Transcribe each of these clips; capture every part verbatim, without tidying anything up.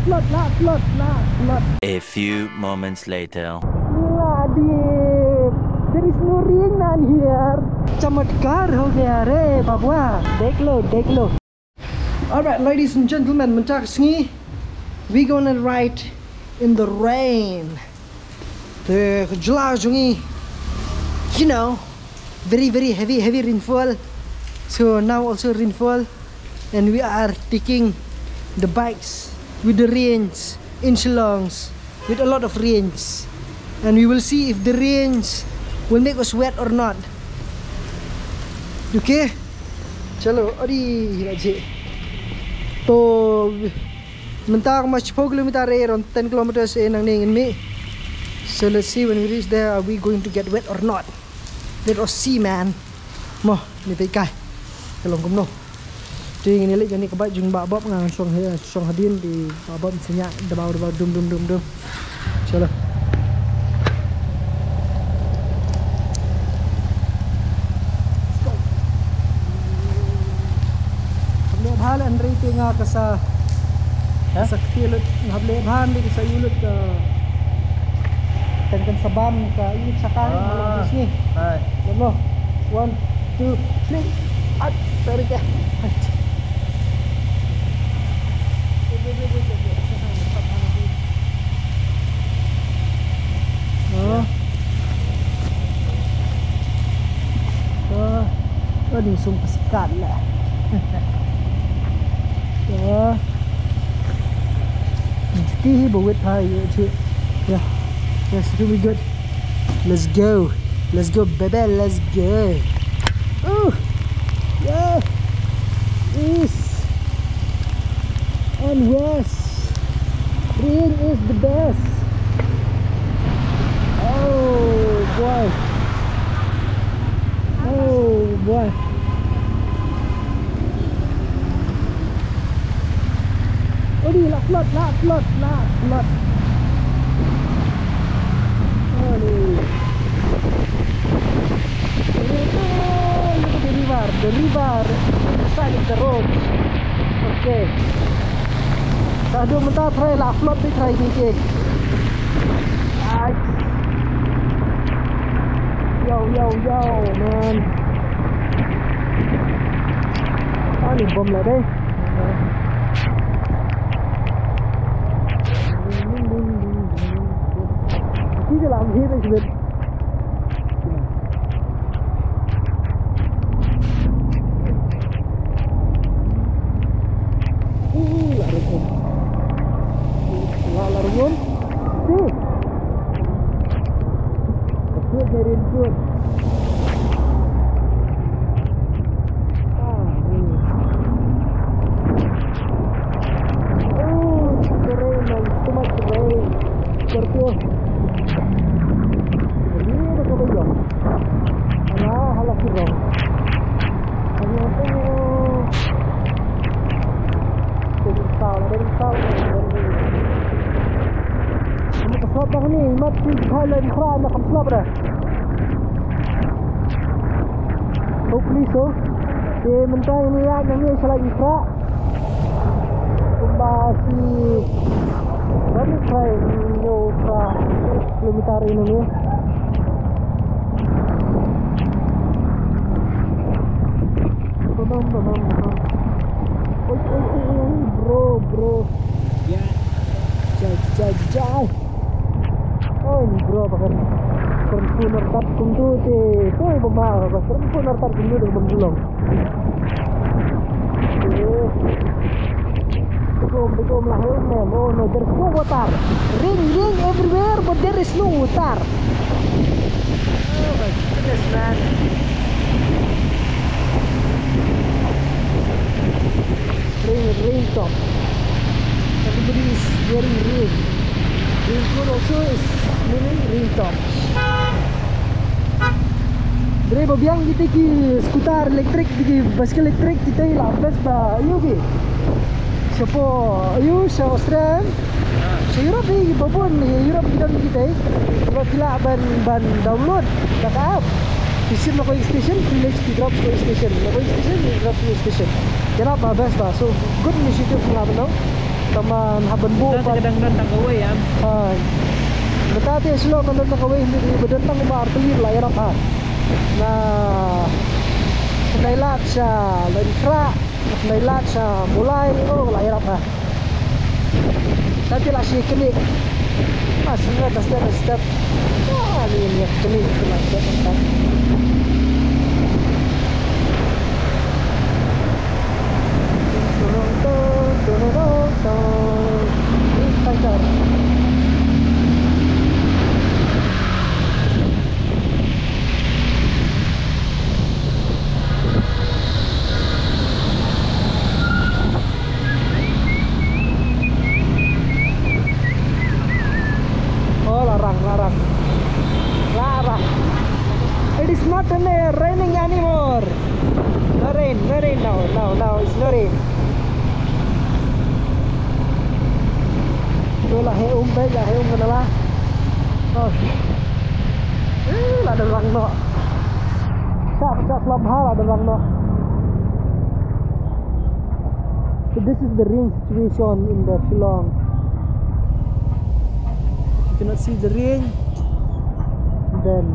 Flood, la flood, la flood. A few moments later. La dip. There is no rain down here. Chamatkar ho gaya re, babwa. Dekh lo, dekh lo. Alright, ladies and gentlemen, mynta ka sngi, we gonna ride in the rain. Te ka jylla jong ngi, you know, very, very heavy, heavy rainfall. So now also rainfall, and we are taking the bikes with the rains in Shillong with a lot of rains, and we will see if the rains will make us wet or not. Okay? Chalo, adi, raje. To, mynta ka ma shiphew kilometer re, around ten kilometers e nangne ngin mih. So let's see when we reach there, are we going to get wet or not? Let us see, man. Mo, ni peit kai. Ka long kumno. Te ngin ïa leit ïa kane ka bike jong Bah Bob, nga shong ha, shong hadien, te Bah Bob sñiaw, dabaw, dabaw, dum, dum, dum, dum. Chalo. Hap leh bha leh hynrei te nga ka sa, ha? Ka sa kti lut, nga hap leh bha hynrei ka sa ïuh lut ka, kan, kan sa bam ka ïuh lut sa kai, ah, malang tu sini. Hai. Lem lo. One, two, three. At, sorry ke. Oh. Oh, oh, ni sum peskat lah. Oh. Ti hi bawit hai, ya, cik. Ya. Yes, it will be good. Let's go. Let's go, baby. Let's go. Oh. Yeah. East and west. Rain is the best. Oh, boy. Oh, boy. Odi, la flood, la flood, la flood. Odi. Odi, oh, look at the river, the river inside of the road. Okay. Sa haduh mynta trai la flood, te trai ni ke. Ai. Yo, yo, yo, man. Ani bom la dei. Ki je la hi dei sibit. Uh, la rung um. La, la rung um. Ti. Ka kut ne rin kut. Ah, ni. Oh, the rain, man. Too much rain. Scorpio. Ni da ka ba ïong. Ala, hala ki rong. Ani, oh. Dei rim saw, dei rim saw. Ka slap ba kane, mat ki Thailand kra na kam slap da. Hopefully so. Te mynta ini ya, nang ni shalai ikra. Kumba shi, ba ni trai ni yo pra kilometer ini ni. Bam, bam, bam, bam. Oi, oi, oi, oi, bro, bro. Ya. Jai, jai, jai. Oi, bro, ba kan. Kren punar tat kumtu te. Toi, ba ma, ba kren punar tat kumtu te, bam julong. Begum, begum lah, help, man. Oh no, there's no water. Rain, rain everywhere, but there is no water. Oh my goodness, man. Rain, rain top. Everybody is wearing rain. Raincoat also is meaning rain top. Dre ba biang kita ki scooter elektrik, kita ki basikal elektrik, kita i la best ba, ayu ki. Shapo, ayu, sha Australia. Sha Europe i babun, Europe kita kita. Ba ki la ban, ban download, da ka app. Ki shim na ko station, ki leh ki drop ko station. Na ko station, ki drop ko station. Ki la ba best ba. So, good initiative nga ba nong. Tang ban hap ban buh. Mynta pat ka dang don tang kawei, ah. Ha. Mynta te Shillong ka don tang kawei, hynrei ba don tang ba artylli la ïarap ha. Na Khyndai Lad sha Laitkhrah, Khyndai Lad sha Mawlai, oh, la ïarap ha. Mynta te la shu knieh. Mas nga da step by step. Ah, ni ni knieh la step by step. Oh, larang, larang. Larang. It is not, uh, raining anymore. No rain, no rain now, now, now it's no rain. Tu la heh um, baik la heh um kane la. Oh. Eh, la don rang noh. Sha, sha slap ha la don rang noh. So this is the rain situation in the Shillong. You cannot see the rain. Then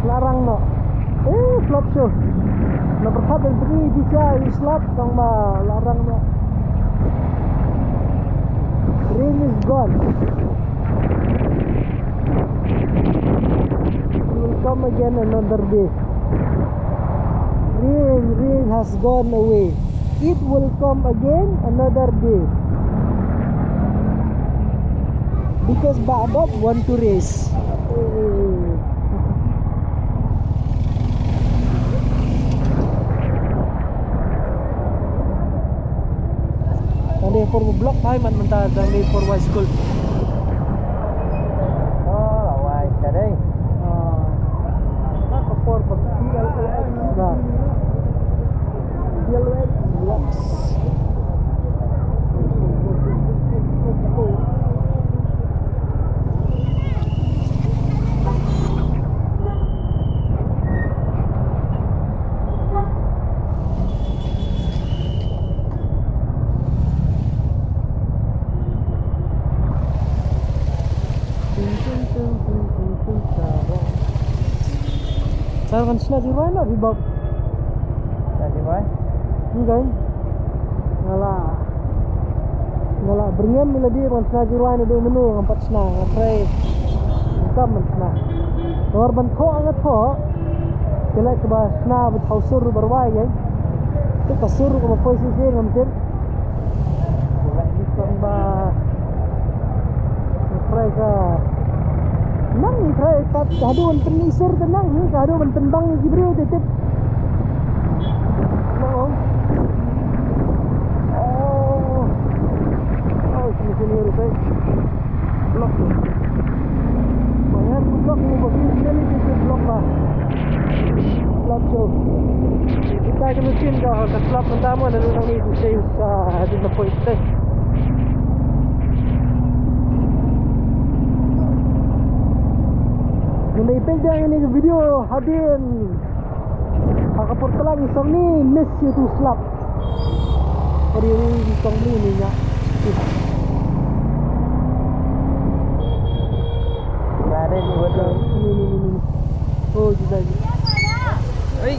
larang noh. Eh, slap shuh. Na pyrkhat ban pyni pisa ïa u slap tang ba larang noh. Rain is gone. It will come again another day. Rain, rain has gone away. It will come again another day. Because Bah Bob want to race. Dang dei por block hai man mynta dang dei por wai school. Oh, la wai ka dei. Ah. Ka por por P L O X. Nah. P L O X blocks. Sar kan sna jirai na bibak. Sna jirai? Enggak. Ngala. Ngala berngem ni lagi ban sna jirai ni dei menu ngan pat sna, nga try. Engkam ban sna. Nawar ban thoh nga thoh. Kela kaba sna ba thaw sur barwai, kan. Tu ka sur kaba poi sisi ngam tip. Kela ni tang ba. Nga try ka. Nang ni try kat ka haduh ban pynmih sur te nang ni ka haduh ban pynbang ïa ki briew te tip. Nang ong. Oh. Oh, sini sini rupai. Block tu. Banyak block ni bagi sini tu block bah. Block tu. Kita kena sin ka ka slap mentama dan nang ni tu saya sa di lepoh itu. Nang ipek dia ini video hadin. Ha ka por tlang i song ni miss ïa utu u slap. Ori ori i song ni ni nya. Ba dei ni buat tu. Ni ni ni ni. Oh, jidai. Hei.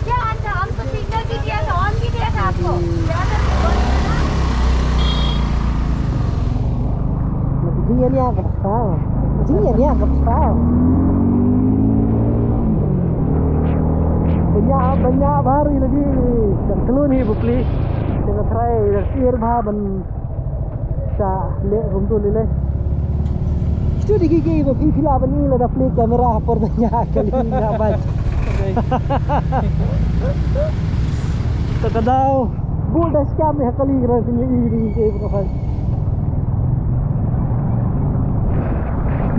क्या आता? हम तो सिंगल भी दिया था, ऑन भी दिया था आपको। क्या था? Jingïaid ïa ka bastad. Jingïaid ïa ka bastad. Banya banya baru lagi. Dan kelun hi bukli. Dengan try dan sir ba ban sa leh kum tu leh. Itu di gigi ba phi phi la ban i la da pli kamera por banya kali na ban. Ta ka daw. Bul da skam ha kali kra sini i di ke ko hai.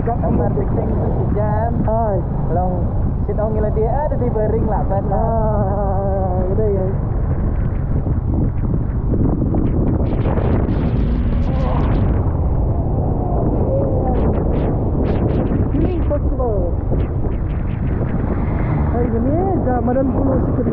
Ka kamar dikting tu jan. Hai. Long sit ong ila dia ada di bering lah ban. Ah, ida ya.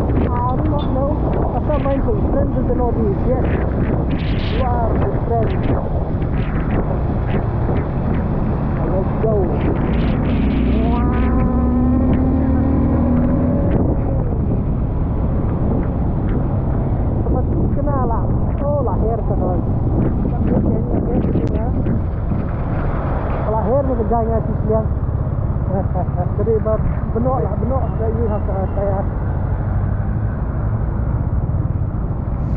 I do not know. But some might be friends with the Northeast, yes. You are the friends. Let's go. Tempat kena lah. Oh, lahir terus. Lahir ni kejai ngai si Shillong. Jadi ba benok lah, benok da yu ha ka kaya.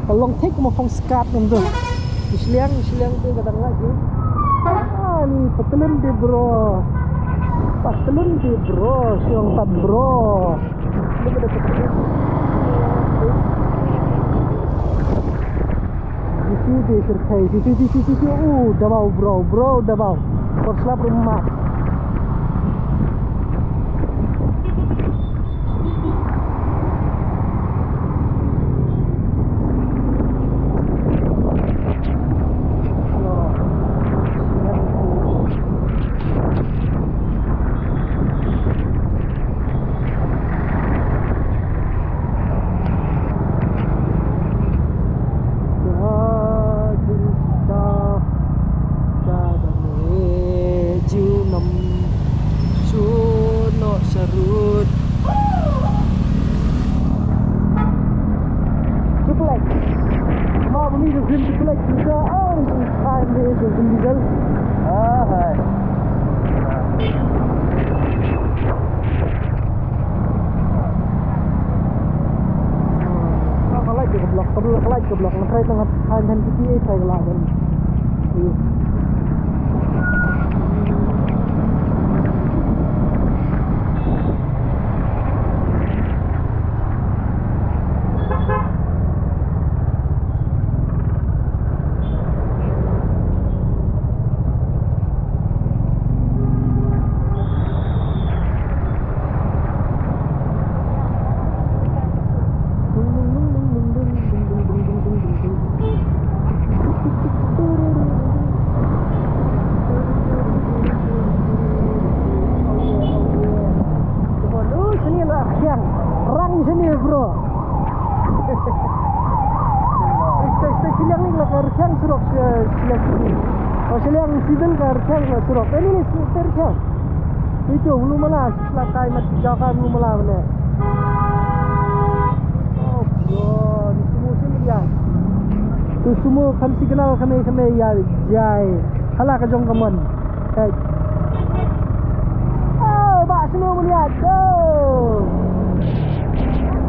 Ka long thik mo phong skat nang tu. Shillong, Shillong tu kadang lagi. Ah, ni petelun di bro. Petelun di bro, Shillong tan bro. Ni pada petelun. Di sini, di sini, di sini, di sini, di sini. Oh, da bau, bro, bro, da bau. Por slap rumah. Triple X. Ma beli tu green triple X juga. Oh, time ni tu green diesel. Ah, hai. Ka light ka block, ka block, ka light ka block. Nga try tang ha, ha, ha, G T A try ka la ban. Rang sini bro. Stek, stek Shillong ni la ka rkhiang surok, eh, Shillong City. Oh, Shillong Civil ka rkhiang surok. Eh, ni, ni, stek rkhiang. Itu, Hulu Mala, sla kai mat jaka Hulu Mala bane. Oh, bro, ni sumo sini dia. Tu sumo kan signal kami, kami ya, jai. Hala ka jong ka mon. Hei. Oh, ba snu melihat tu.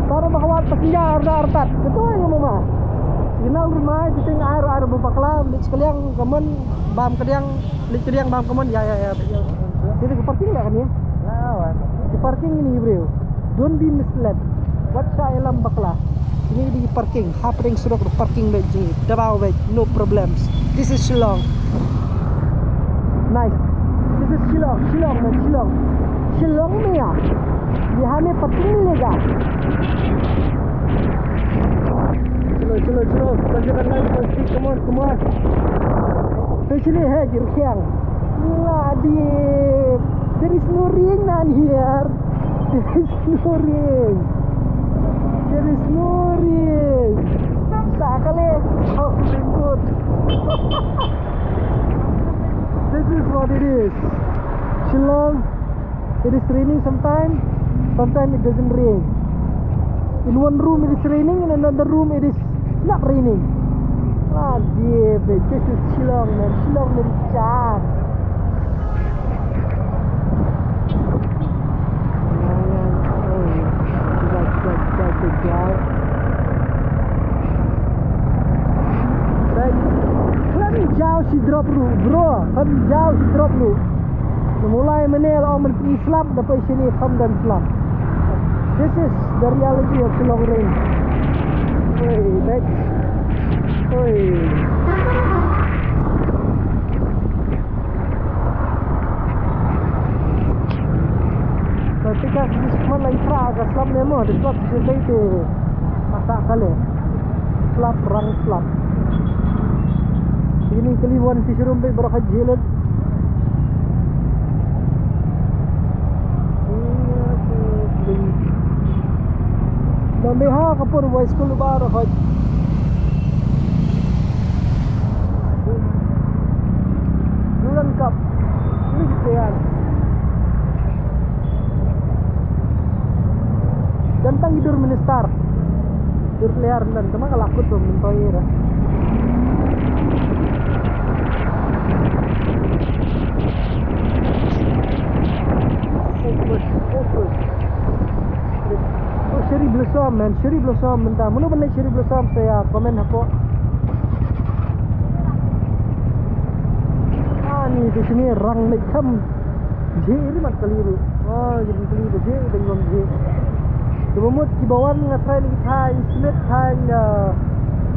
Baru ba ka wat passenger arda artat. Betul ya mama. Signal rumah, kita ngai ar ar ba bakla, leit kaliang kaman bam kadiang, leit kadiang bam kaman, ya, ya, ya. Jadi ka parking lah kan ya? Ya, wan. Di parking ini bro. Don't be misled. Wat sa ïalam bakla. Ini di parking, hapdeng surok parking bad jngi. Dabaw bad, no problems. This is Shillong. Nice. This is Shillong, Shillong, man, Shillong. Shillong maya. Yahan parking ni lega. Chalo, chalo, chalo. Pasukan lain pasti. Come on, come on. Especially here, Jirkiang. Ladi. There is no rain down here. There is no rain. There is no rain. Sakali. Oh, raincoat. This is what it is. Shillong. It is raining sometime, sometime it doesn't rain. In one room it is raining, in another room it is not raining. Ah, dear, but this is Shillong, man. Shillong, man, chan. Khlem jaw shi drop ruh, bro. Khlem jaw shi drop ruh. Namulai mynne la ong ban pyni slap, da poi shane kham don slap. This is the reality of Shillong rain. Oi, mate. Oi. Ka tika sdis khmat la i khra ka slap ne mo, da slap sdis dei te. Masa kale. Slap rang slap. Ini kali wan ti shrum be baroka jilet. Nang dei ha ka por wai skul ba ro hoj. Bulan kap. Ini kita ya. Dan tang idur minister. Idur player dan kemana lakut tuh mentoi ya. Focus, focus. Oh, cherry blossom, man. Cherry blossom mynta. Mano ban leh cherry blossom sa ïa comment hapoh. Ah, ni tu sini rang leh kham. Jhieh ri mat kali ruh. Ah, jhieh kali ruh jhieh, dang ngam jhieh. Kiba mut kiba wan nga tharai ni thaiñ Smit, thaiñ, ah,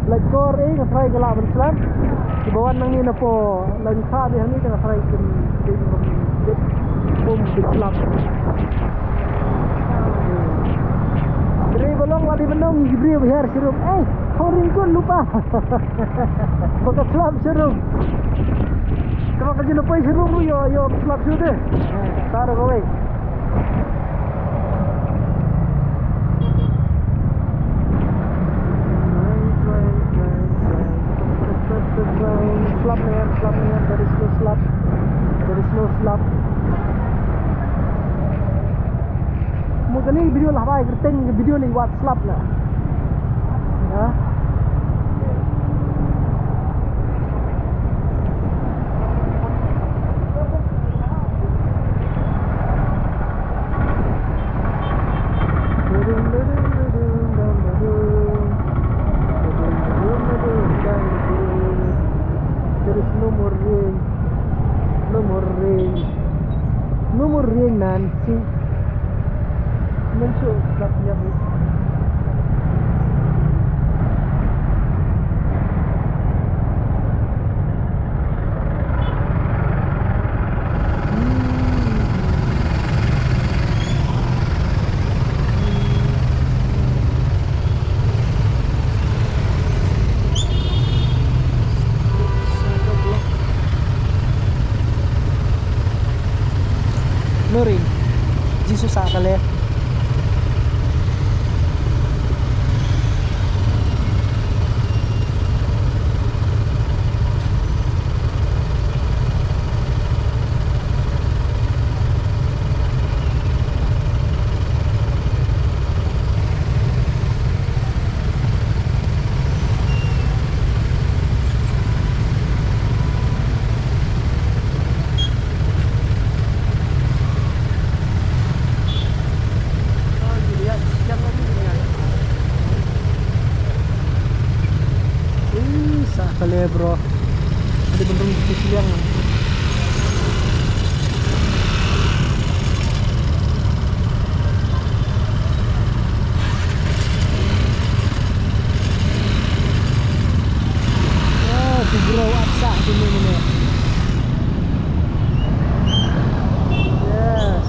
Laitkor, eh, nga tharai ka lah ban slap. Kiba wan nangne napoh Lyngkha bad hangne te nga tharai kin dei ban jhieh, bym slap. Hynrei ba long la dei ban ong ïa ki briew ba hiar shirum. Eh, khong ring kun lupa. Ba ka slap shirum. Ka ba ka jin poi sha room ruh ïoh, ïoh slap shuh te. Tara kawei. Slap ne em, slap ne em, there is no slap. There is no slap. Mo kane video lah bai kyrteng video ni wat slap na. Ya. There is no more rain. No more rain. No more rain, man. See? Ngan shu kat ïa bu. Nurin, Jisu sa kale. Ih, sa kale, bro. Ada bendung di sini yang. Oh, tu bro, apa sah tu ni, ni? Yes.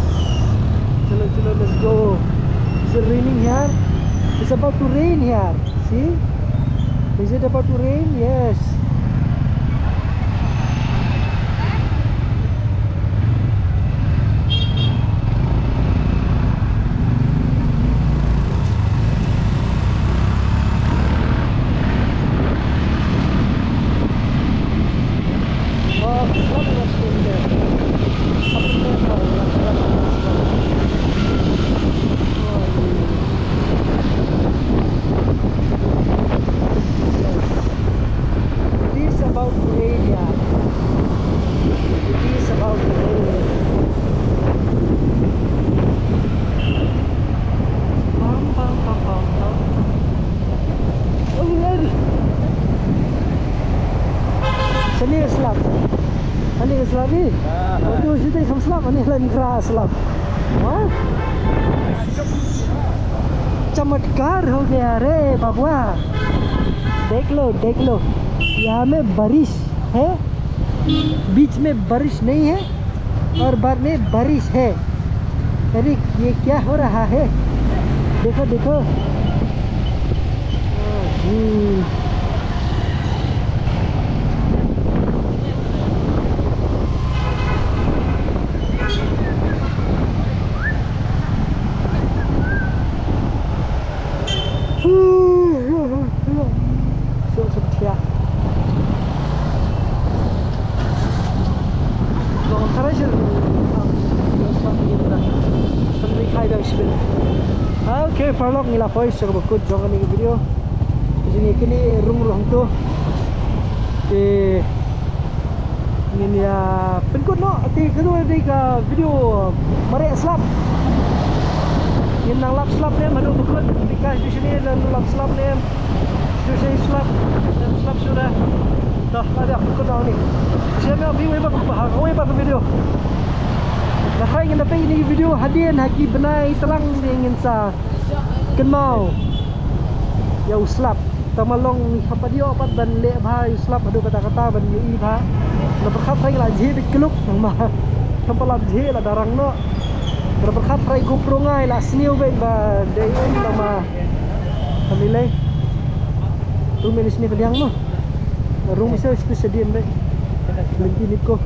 Chalo, chalo, let's go. Is it raining here? It's about to rain here. See? Is it about to rain? Yes. Oh, it's not much in there. Up in there, oh, that's, that's, that's, oh, yeah. Yes. It is about to rain, yeah. It is about to rain. Pam, pam, pam, pam, pam. Oh, yeah. Sini slap. Ani slap ni. Ah. Aduh, sini sam slap. Ani lain kra slap. Wah. चमत्कार हो गया रे बाबुआ। देख लो, देख लो, यहाँ में बारिश है, बीच में बारिश नहीं है और बाद में बारिश है। अरे, ये क्या हो रहा है? देखो, देखो। हम्म। Okay, paralok, ngi la poi sha kaba kut jong kane ka video. Jingïakynduh rung ruh hangto. Te ngin ïa pynkut noh, te kano dei ka video mareh slap. Ngin nang lap slap ne em haduh ba kut, te ka shu shane nang lap slap ne em. Shu shane slap, slap shu da. Dah, dah, pynkut noh ni. Shem ïa phi wei pat, ha kawei pat ka video. Lehse ngin da peit ïa kane ka video hadien ha ki bnai tlang te ngin sa kynmaw ïa u slap. Tang ba long ngi hap ïoh pat ban leh bha ïa u slap haduh katta katta ban ïohi bha. Nga pyrkhat hynrei la jhieh beit kluk nangma. Tang ba la jhieh la darang noh. Nga pyrkhat hynrei GoPro nga la sniew beit ba dei um nangma. Kane lei. Tu mene sniew ka liang noh. Rung misa sku sedien beit. Lynti nit ko.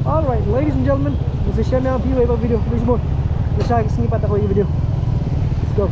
Alright, ladies and gentlemen, ngin sa shem ïa phi wei pat video. Please, boy. Ngin sa sngi pat ha kawei ka video. Let's go.